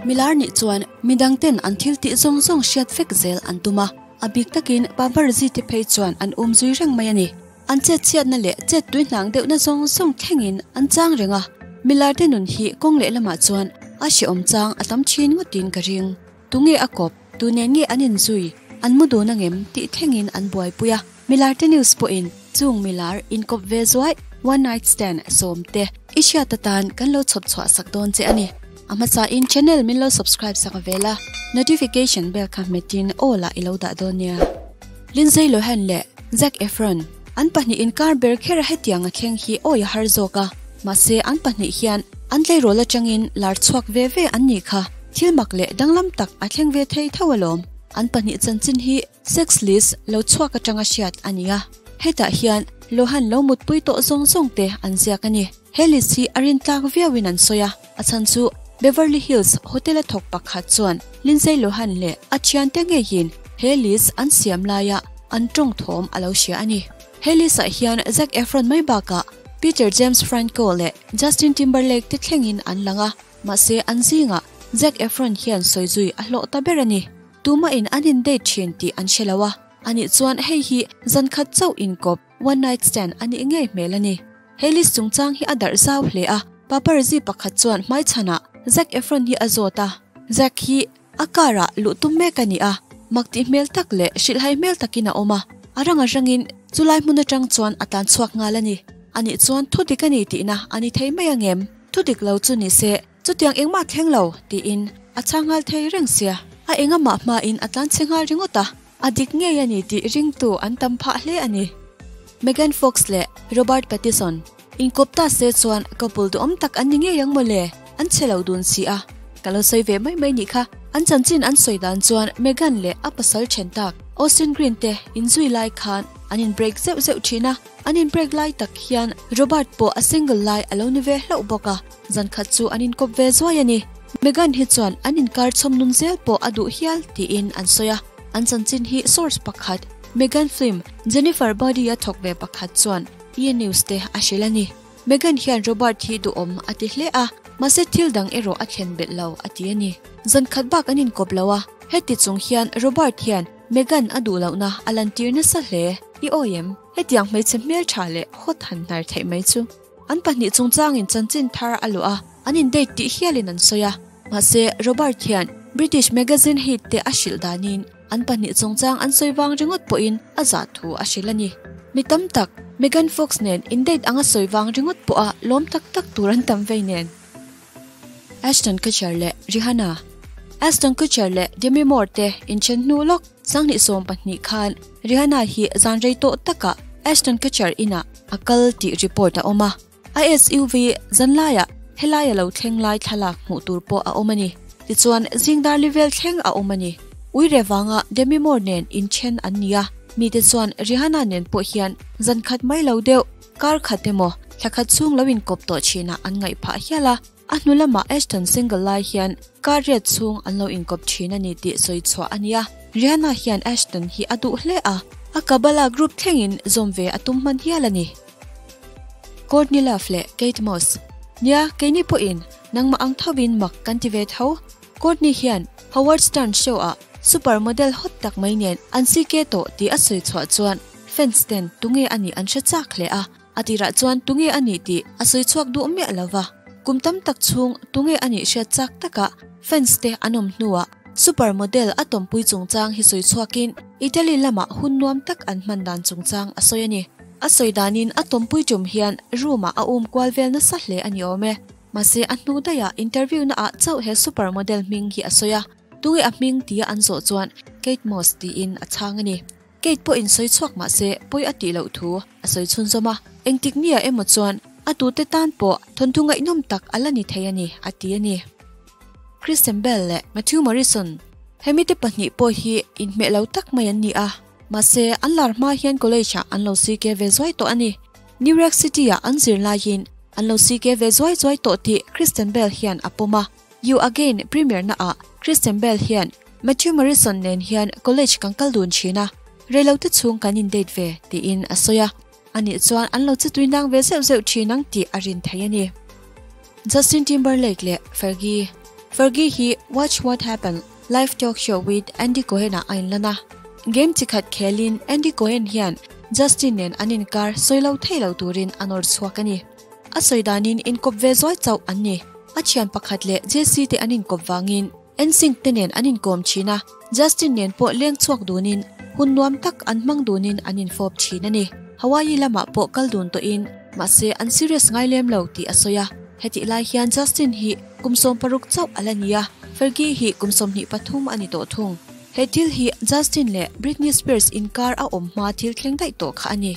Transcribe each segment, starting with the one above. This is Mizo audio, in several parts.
Milar nih chuan midang ten an thil tih zawng zawng hriat vek zel an tum a, a bik takin Paparzi te phei chuan an um zui reng mai a ni. An chet chhiatna leh chet tui hnang deuhna zawng zawng thlengin an chang reng a, milar te nun hi kawng lehlamah chuan a hrehawm chang a tam thin ngawtin ka ring. Tunge a kawp, tu nen nge an inzui, an mu dun angem tih thlengin an buaipui a, milar te news pawhin chung milar inkawp ve zuai, one night stand, sawm te i hriat atan kan lo chhawp chhuah sak dawn che a ni. A hmasain channel min lo subscribe sak vel a, notification bell kha hmetin aw lah i lo dah dawn nia. Lindsay Lohan leh Zac Efron an pahnih inkar ber kher a hetiang a thleng hi awi a har zawk a, mahse an pahnih hian an tleirawl atangin lar chhuak ve ve an nih kha thil mak leh danglam tak a thleng ve thei tho alawm. An pahnih chanchin hi sex list lo chhuak atanga hriat a ni a, hetah hian Lohan lo mutpui tawh zawng zawng te an ziak a ni. He list hi a rintlak viauin an sawi a, a chhan chu Beverly Hills Hotel a thawk pakhat chuan Lindsay Lohan leh a thiante ngeiin he list an siam laia an tawng thawm a lo hria a ni. He list ah hian Zac Efron mai bakah Peter James Franco leh Justin Timberlake te thlengin an lang a, mahse an zingah Zac Efron hian sawi zui a hlawh ta ber a ni. Tumahin an in date thin tih an hre lo a, anih chuan hei hi zan khat chauh inkawp, one night stand, a nih ngei hmel a ni. He list chungchang hi a darh zau hle a, paparazzi pakhat chuan hmaichhanah Zac Efron hi a zawt a, Zac hi a car ah luh tum mek a ni a, mak tih hmel tak leh hrilhhai hmel takin a awm a, a rang a rangin chulai hmun atang chuan a tlan chhuak nghal a ni. Anih chuan thu dik a ni tihna a ni thei mai angem? Thu dik lo chu ni se, chutiang engmah thleng lo tiin a chhang nghal thei reng sia. A engamah hmain a tlan chhe nghal ringawt a. A dik ngei a ni tih ringtu an tam phah hle a ni. Megan Fox leh Robert Pattinson inkawp ta se chuan couple duhawm tak an ni ngei ang mawle, an chhe lo dun si a. Ka lo sawi ve mai mai nih kha. An chanchin an sawi dan chuan Megan leh a pasal then tak Austin Green te inzui lai khan an in break zeuh zeuh thin a, an in break lai tak hian Robert pawh a single lai a lo ni ve hlauh bawk a, zan khat chu an inkawp ve zuai a ni. Megan hi chuan an inkar chhawm nun zel pawh a duh hial tiin an sawi a, an chanchin hi source pakhat Megan film Jennifer Body a thawk ve pakhat chuan E! News te a hrilh a ni. Megan hian Robert hi duhawm a ti hle a, mahse thil dang erawh a thlen belh lo a ti a ni. Zan khat bak an inkawp lo a, heti chung hian Robert hian Megan a duh lohna a lantir nasa hle. I awi em? Hetiang hmeichhe hmeltha leh hawt han hnar theih mai chu. An pahnih chungchangin chanchin thar a luah a, an in date tih hialin an sawi a. Mahse, Robert hian British magazine Heat te a hrilh danin an pahnih chungchang an sawi vang ringawt pawhin a zah thu a hrilh a ni. Mi tam tak, Megan Fox nen in date anga sawi vang ringawt pawha lawm tak tak tur an tam vei nen. Ashton Kutcher leh Rihanna Ashton Kutcher leh Demi Moore te inthen hnu lawk 2012 khan Rihanna hi zan rei tawh takah Ashton Kutcher inah a kal tih report a awm a. A SUV zanlaiah helai a lo thleng lai thlalak hmuh tur pawh a awm a ni. Tichuan zingdar level thleng a awm a ni. Ui re vanga Demi Moore nen inthen an ni a, mite chuan Rihanna nen pawh hian zan khat mai lo deuh kar khat emaw thla khat chhung lo inkawp tawh thinah an ngaih phah hial a. A hnu lamah Ashton single lai hian kar riat chhung an lo inkawp thin a ni tih sawi chhuah a ni a. Rihanna hian Ashton hi a duh hle a, a Kabbalah group thlengin zawm ve a tum hman hial a ni. Courtney Love leh Kate Moss Nia, keini pawhin nangmah ang thovin mak kan ti ve tho. Courtney hian Howard Stern show-ah super model hot tak mai nen an CK tawh tih a sawi chhuah chuan fans ten tunge a nih an hre chak hle a. A tirah chuan tunge a nih tih a sawi chhuak duh miah lo va, kum tam tak chhung tunge a nih hriat chak takah fans te an awm hnuah super model a tawmpui chungchang hi sawi chhuakin Italy lamah hun nuam tak an hman dan chungchang a sawi a ni. A sawi danin a tawmpui tum hian room ah a um kual vel nasa hle a ni awm e. Mahse a hnu daihah interview na ah chauh he super model hming hi a sawi a, tunge a hming tia an zawh chuan Kate Moss tiin a chhang a ni. Kate pawh in sawi chhuak mahse pawi a tih loh thu a sawi chhunzawm a, engtik nia emaw chuan a tute tan pawh thawnthu ngaihnawm tak a la ni thei a ni a ti a ni. Kristen Bell leh Matthew Morrison hemi te pahnih pawh hi inhmeh lo tak mai an ni a, mahse an lar hma hian college ah an lo CK ve zuai tawh a ni. New York City ah an zir laiin an lo CK ve zuai zuai tawh tih Kristen Bell hian a pawm a. You Again premiere na ah Kristen Bell hian Matthew Morrison nen hian college kan kal dun thin a, reilote chhung kan in date ve tiin a sawi a, ani chuan an lo che tui nang ve zeuh zeuh thin ang tih a rin thei a ni. Justin Timberlake leh Fergie. Fergie hi Watch What Happen live talk show with Andy Cohen ah a inlan a. Game chi khat khelin Andy Cohen hian Justin nen an inkar sawi lo thei lo turin a nawr chhuak a ni. A sawi danin inkawp ve zawi chauh an ni. A thian pakhat leh Jesse te an inkawp vangin NSYNC te nen an inkawm thin a, Justin nen pawh leng chhuak dunin hun nuam tak an hmang dunin an infawp thin a ni. Hawaii lamah pawh kal dun tawhin mahse an serious ngai lem lo tih a sawi a. Hetih lai hian Justin hi kum 16 chauh a la ni a, Fergie hi kum 23 a ni tawh thung. He thil hi Justin leh Britney Spears inkar a awm hma thil thleng daih tawh kha a ni.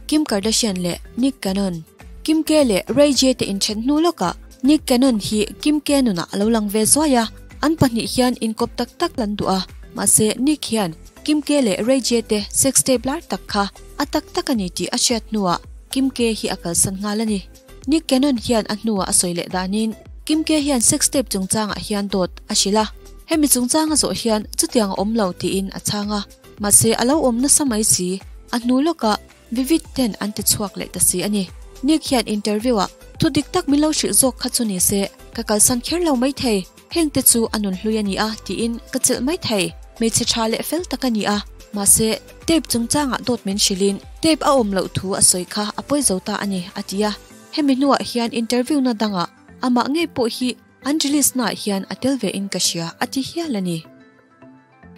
Kim Kardashian leh Nick Cannon. Kim K leh Ray J te inthen hnu lawkah Nick Cannon hi Kim K nunah a lo lang ve zuai a, an pahnih hian inkawp tak tak lan duh a, mahse Nick hian Kim K leh Ray J te sex tape lar tak kha a tak tak a ni tih a hriat hnuah Kim K hi a kalsan nghal a ni. Nick Cannon hian a hnuah a sawi leh danin Kim K hian sex tape chungchangah hian dawt a hrilh a, hemi chungchanga zawh hian chutiang a awm lo tiin a chhang a. Mahse a lo awm nasa mai si, a hnu lawkah Vivid ten an ti chhuak leh ta si a ni. Nick hian interview ah thu dik tak min lo hrilh zawk kha chu ni se, ka kalsan kher lo mai thei, heng te chu a nun hlui a ni a tiin ka chilh mai thei, hmeichhe tha leh fel tak a ni a, mahse tape chungchangah dawt min hrilhin tape a awm loh thu a sawi kha a pawi zo ta a ni a ti a. Hemi hnuah hian interview na dangah amah ngei pawh hi an release naah hian a tel ve in ka hria a ti hial a ni.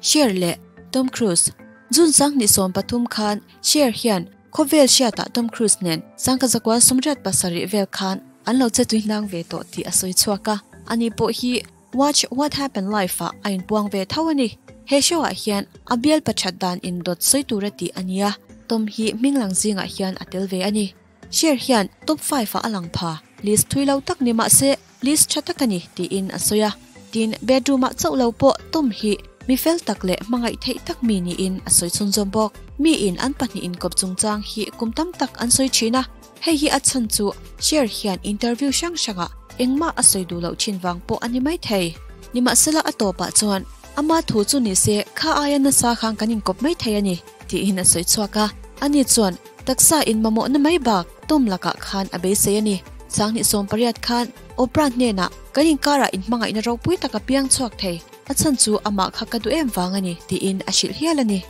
Cher leh Tom Cruise. June 2013 khan Cher hian khawvel hriatah Tom Cruise nen 1987 vel khan an lo che tuihnang ve tawh tih a sawi chhuak a, ani pawh hi Watch What Happen Live ah a inpuang ve tho a ni. He show ah hian a bial pachat dan indawt sawi tura tih a ni a, Tom hi hming lang zingah hian a tel ve a ni. Cher hian top five ah a lang pha, list thui lo tak ni mah se list tha tak a ni tiin a sawi a. Tin, bedroom ah chauh lo pawh Tom hi mi fel tak leh hmangaih theih tak mi niin a sawi chhunzawm bawk. Mi in an pahnih inkawp chungchang hi kum tam tak an sawi thin a, hei hi a chhan chu Cher hian interview hrang hrangah engmah a sawi duh loh thin vang pawh a ni mai thei. Nimahsela a tawpah chuan ama thu chu ni se kha aia nasa khan kan inkawp mai thei a ni tiin a sawi chhuak a. Ani chuan Taksa in mamawhna mai bak Tom lakah khan a beisei a ni. 2018 khan Oprah hnenah kan inkarah inhmangaihna ropui tak a piang chhuak thei, a chhan chu amah kha ka duh em vang a ni tiin a hrilh hial a ni.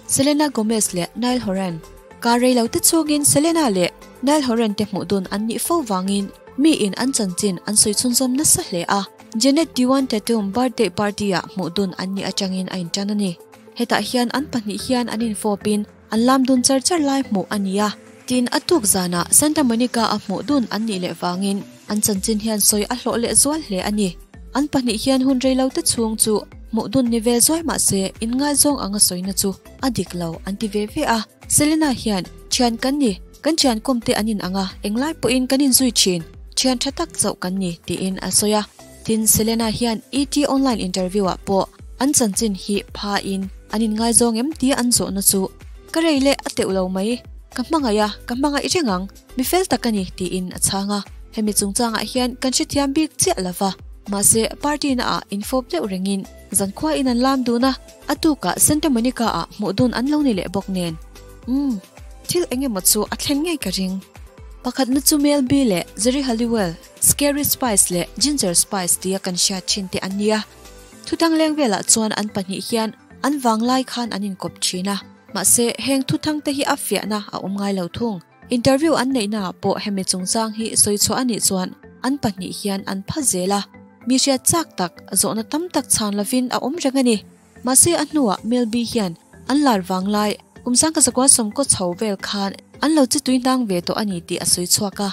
Selena Gomez leh Niall Horan Kar rei lo te chungin Selena leh Niall Horan te hmuh dun an nih fo vangin miin an chanchin an sawi chhunzawm nasa hle a. Janet Diwan Tatum birthday party ah hmuh dun an nih atangin a intan a ni. Hetah hian an pahnih hian an infawpin An lam dun char char lai hmuh a ni a, tin a tuk zanah Santa Monica a hmuh dun an nih leh vangin an chanchin hian sawi a hlawh leh zual hle a ni. An pahnih hian hun rei lo te chhung chu hmuh dun ni ve zuai mah se inngaizawng anga sawina chu a dik lo an ti ve ve a. Selena hian, Thian kan ni, kan thian kawm te an inang a, englai pawhin kan inzui thin, thian tha tak chauh kan ni, tiin a sawi a. Tin, Selena hian ET Online interview ah pawh an chanchin hi pha in an inngaizawng em tia an zawhna chu, Ka rei leh a teuh lo mai, ka hmangaih a, ka hmangaih reng ang, mi fel tak a ni tiin a chhang a. Hemi chungchangah hian kan hrethiam bik chiah lo va, mahse party na ah infawp deuh rengin zankhua in an lam dun a, a tukah Santa Monica ah hmuh dun an lo ni leh bawk nen. Umm, thil eng emaw chu a thlen ngei ka ring. Pakhatna chu Mel B leh Geri Halliwell. Scary Spice leh Ginger Spice tia kan hriat thin te an nia. Thuthang leng velah chuan an pahnih hian an vanglai khan an inkawp thin a, mahse heng thuthang te hi a fiahna a awm ngai lo thung. Interview an neihnaah pawh hemi chungchang hi sawi chhuah a nih chuan an pahnih hian an pha zel a, mi hriat chak tak, zawhna tam tak chhan lovin a awm reng a ni. Mahse a hnuah Mel B hian an lar vanglai kum 1970 chho vel khan an lo chi tui hnang ve tawh a ni tih a sawi chhuak a.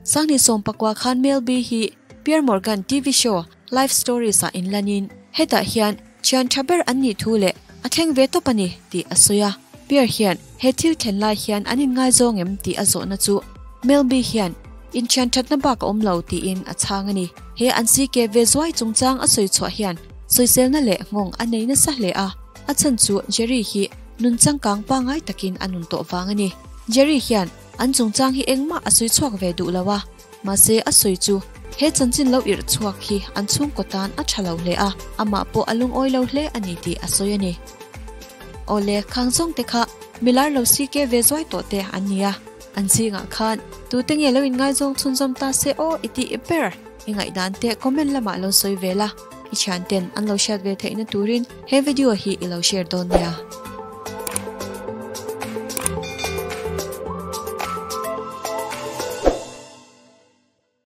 2019 khan Mel B hi Pier Morgan TV show Life Stories ah inlanin hetah hian thian tha ber an nih thu leh a thleng ve tawp a ni tih a sawi a. Pier hian he thil thlen lai hian an inngaizawng em tih a zawhna chu Mel B hian inthian thatna bak a awm lo tiin a chhang a ni. He an CK ve zuai chungchang a sawi chhuah hian sawiselna leh nghawng a nei nasa hle a, a chhan chu Jerry hi nun changkang pangngai takin a nun tawh vang a ni. Jerry hian An chungchang hi engmah a sawi chhuak ve duh lo a, mahse a sawi chu he chanchin lo irh chhuak hi an chhungkaw tan a tha lo hle a, amah pawh a lungawi lo hle a ni tih a sawi a ni. Awle, khang zawng te kha milar lo CK ve zuai tawh te an ni a, an zingah khan tute nge lo inngaizawng chhunzawm ta se aw i tih ber. I ngaihdan te comment lamah lo sawi ve la, i thianten an lo hriat ve theihna turin he video hi i lo share dawn nia.